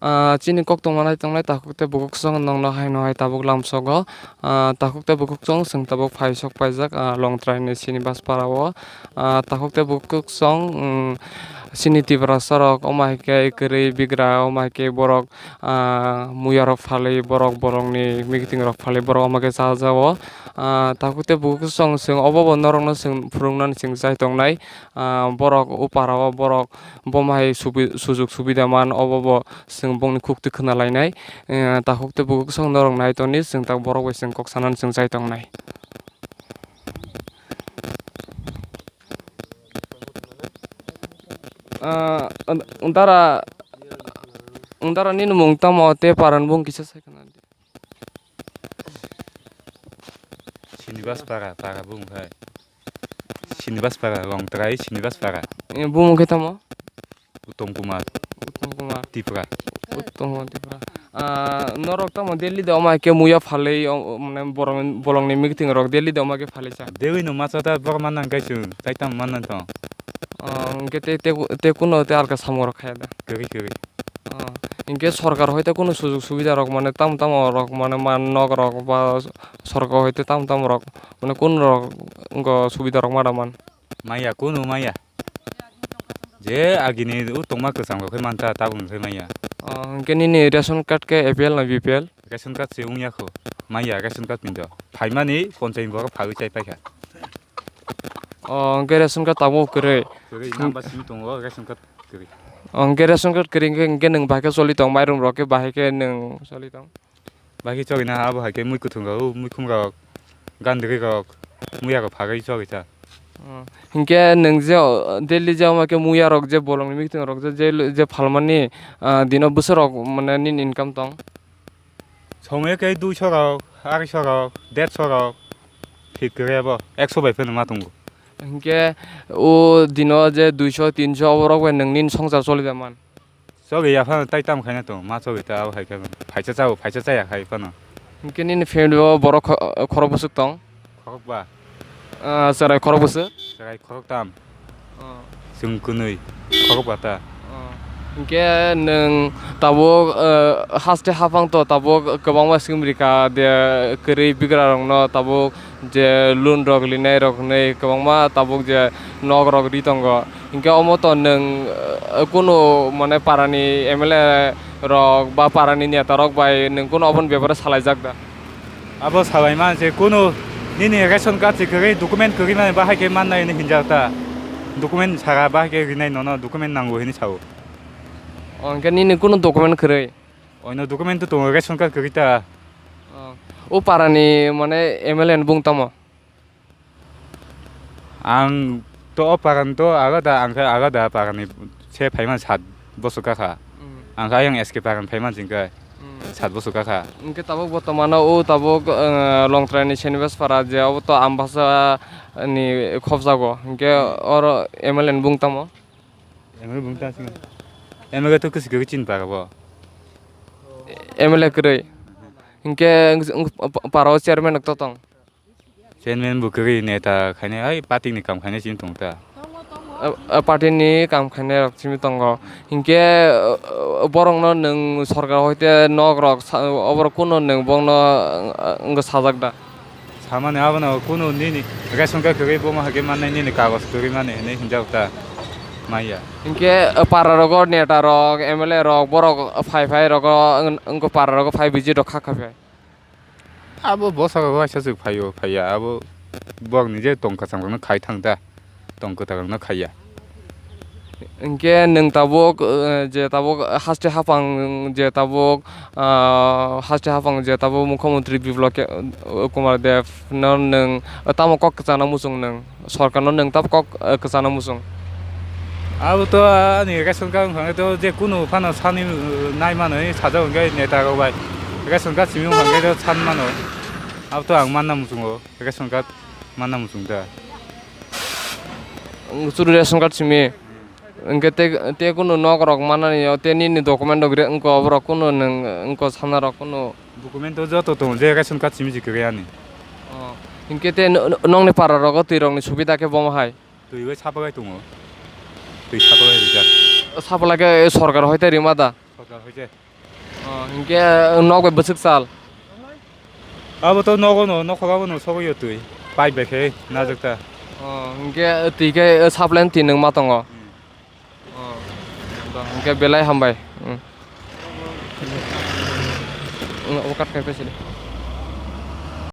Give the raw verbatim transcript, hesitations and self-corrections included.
Ah, chini koktwma nai tongnai takhuk tei bukhuk song nokno haino hai tabuk lamsogo. Ah, takhuk tei bukhuk song chwng tabuk phaisok paijak, ah, Longtrai ni Srinivas para o. Ah, takhuk tei bukhuk song, um, chini Tiprasa rok omo hai khe kwrwi bigra, omo hai khe borok, ah, muya rok phalwi, borok bolong ni meeting rok phalwi borok omo khe cha jago. Ah, takhuk tei bukhuk song chwng obo bo norok no chwng phwrwng nani chwng chai tongnai. Ah, borok o para o borok bomo hai subi-, sujug subida man, obo bo chwng bongni khuk twi khna lainai. Eh, takhuk tei bukhuk song norok nai toni, chwng tak borok bai chwng kok sanani chwng chai tongnai. Ah, ang dara, ang dara nini mung tamo tei paran bung kisa sai khna di. Srinivas para, para bung hai. Srinivas para, Longtrai Srinivas para. Eh, bung khe tamo? Uttom Kumar. Uttom Kumar. Tipra. Uttom Kumar Tipra. Ah, norok tamo Delhi de oma ke muya phalwi, o, o, mane borong, bolong ni meeting rok Delhi de oma ke phalwi sa. Delhi no macha ta borok manna kaisu, tai tam manna to. Oh, hwnkhe te, te, te kuno te alka samung rok khaya da? Kwrwi, kwrwi. Oh, hwnkhe sorkar hoite kuno sujug subida rok mane tam tamo rok mane man nok rok ba sorkar hoite tam tamo rok mane kun rok wngkha subida rok ma da man? Maya, kuno maya. Je agini o tongma kwchang rok khe manta tabuk khe maya. Oh, hwnkhe nini ration card khe A P L na B P L? Ration card se wngya kho. Maya ration card ni do. Phaimani ponchai borok phagwi chai paikha. Oh, hwnkhe ration card tabuk kwrwi? Kwrwi, namba simi tongo ration card kwrwi. Oh, hwnkhe ration card kwrwi hwnkhe, hwnkhe nwng bahai khe choli tong, mairum rok khe bahai khe nwng choli tong? Bahai khe choli na, abo hai khe mui kwthwng rok, mui khum rok, gandri rok, muya rok phagwi choli ta. Oh, hwnkhe nwng je, oh, daily je omo khe muya rok je bolong ni meeting rok je, je, je phalmani, ah, dino bwswk rok mane nini income tong? Somoi khe duiso rok, arisho rok, derso rok, thik kwrwi abo, ekso bai phano ma tongo. Hinkhe o dino je duiso, tinso oborok bai nwng nini songsar choli da man? Choli ya phano tai tamo khaina tongo, ma choli ta abo hai khe phaisa chao, phaisa chaya khai phano. Hinkhe nini family o borok kho-, khorok bwswk tong? Khorokba. Ah, chwrai khorok bwswk? Chwrai khoroktam. Oh. Chwng kwnwi khorokba ta. Oh. Hinkhe nwng tabuk, eh, haste haphang to tabuk kwbangma swngmrika de kwrwi bigra rokno tabuk je loan rok linai rok hinwi kwbangma tabuk je nok rok ri tongo. Hinkhe omo to nwng, eh, kunu mane parani M L A rok ba parani neta rok bai nwng kunu oboni bepare salaijak da? Abo salai man se kunu nini ration card se kwrwi document kwrwi mani bahai khe mannai hinwi hinjak ta. Document sara bahai khe rinai nono document nango hinwi sao. O, hwnkhe nini kunu document kwrwi? Oino document to tongo, ration card kwrwi ta. O, o parani mane M L A ni bung tamo? Ang to o parani to alada, ang khe alada parani se phaiman sat bosor kakha. Mm. Ang khe ayang S K parani phaiman chingkhe Mm. sat bosor kakha. Hwnkhe tabuk botomano o tabuk, eh, Longtrai ni Srinivas para je obo to Ambasa ni khobjago. Hwnkhe oro M L A ni bung tamo? M L A bung ta sing. M L A to kwsi kwrwi chini para bo. M L A kwrwi. Hwnkhe wng, wng, pa-, para o chairman rok to tong? Chairman bo kwrwi neta khainai, hai party ni kam khainai chini tong ta. A, a party ni kam khainai rok chini tongo. Hinkhe, uh, borok no nwng sorkar hoite nok rok sa, oborok kuno nwng bongno, uh, wngkha sajak da? Samani abono kuno nini ration card kwrwi bomo hake mannai nini kagoj kwrwi mani hinwi hinjak ta maya. Hinkhe, uh, para rogo neta rok, M L A rok, borok phai phai rogo wng, wngkha para rogo phai visit rok kha kha phai. Abo bwskango waisa se phaio, phaiya, abo borokni je tong kwchang rokno khai thang ta, tong kwtal rokno khaiya. Hinkhe nwng tabuk, eh, je tabuk haste haphang je tabuk, ah, haste haphang je tabuk Mukhyamantri Biplab Ke-, eh, Kumar Dev no nwng tamo kok kwchangna muchung nwng? Sorkarno nwng tabuk kok, eh, kwchana muchung? Abo to ani ration card wngkha khe to je kunu phano sani, eh, nai mano, sajak hwnkhe neta rok bai ration card simi wngkha khe to san mano. Abo to ang manna muchungo, ration card manna muchung da. Ang chwng ration card simi. Hwnkhe te, te kunu nok rok manani, o te nini document rok re wngkha, oborok kunu nwng wngkha sana rok kunu. Document to joto tongo, je ration card simi se kwrwi ani. Oh. Hinkhe te no-, no-, nokni para rogo twi rokni subida khe bomo hai? Twi bai supply tongo. Twi supply rijak. Supply khe sorkar hoite rima da? Sorkar hoite. Oh, hingke, eh, nok bai bwswk sal? Abo to nogo no, nokhogo no sogo yo twi. Pipe bai khe najak ta. Oh, hingke twi khe, eh, supply twi nwng ma tongo? Hmm. Oh, do, hingke belai hambai. Hmm. Hmm, obo cut khai pesi de.